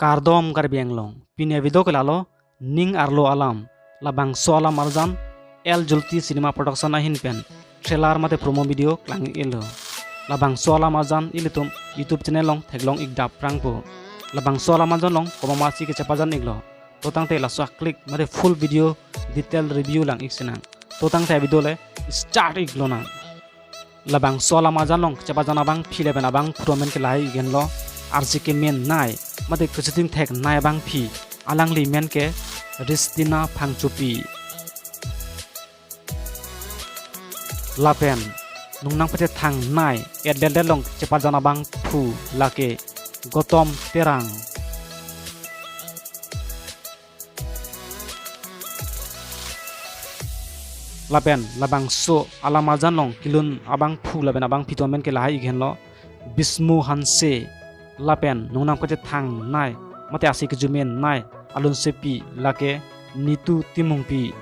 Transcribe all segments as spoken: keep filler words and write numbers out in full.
Kardom Karbi Anglong, pini avideo ke lalo, ning arlo alam, labangso alam arjan, L Julti Cinema Production ahin pen trailer mate promo video klang iklo. Labangso alam arjan ilitum YouTube channel along theklong ik dap prangpo. Labangso alam arjan along komat si kechepajan iklo. To tangte laso a-clip mate full video detail review lang ik sinang. To tangte video le start ik lonang. Labangso alam arjan along kechepajan abangpi lapen abangphu amen ke lahai ik henlo. Arsi kemen nei mate keshooting thek nei abangpi, alangli men ke Ristina Phangchopi. Lapen nungnang pachethangnei et det det along kechepajan abangphu lake Gautam Terang. Lapen labangso alam arjan along kelun abangphu lapen abangpi atum amen ke lahai ik henlo, Bismu Hanse. Lapen nungnang pachethangnei mate asi kejumen nei alunsepi lake Nitu Timungpi.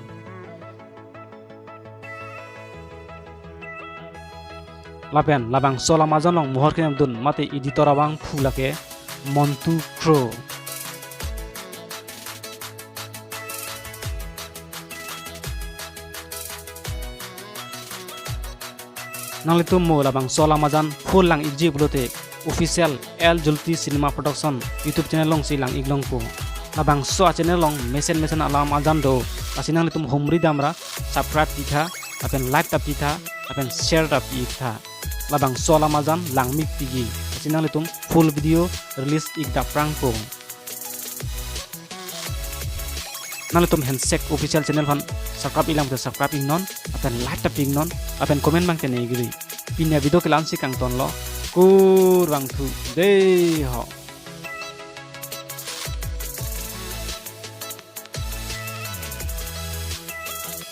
Lapen labangso alam arjan along mohor kenem dun mate editor abangphu lake Montu Kro. Nanglitum mo labangso alam arjan full lang ikji pulote official L Julti Cinema Production YouTube channel along si lang ik longpo. Labangso a-channel along mesen mesen alam arjan do. Lasi nanglitum humri damra subscribe pitha, lapen like ta pitha, lapen share ta pitha. Labangso alam arjan langmik piji. Lasi nanglitum full video release ik dap prangpo. Nanglitum Handshake Official channel aphan subscribe ik lang te subscribe iknon, lapen like ta pi iknon, lapen comment abang te ne igri. Pini avideo ke la-an si kangtonlo, kurvangthu, dei ho.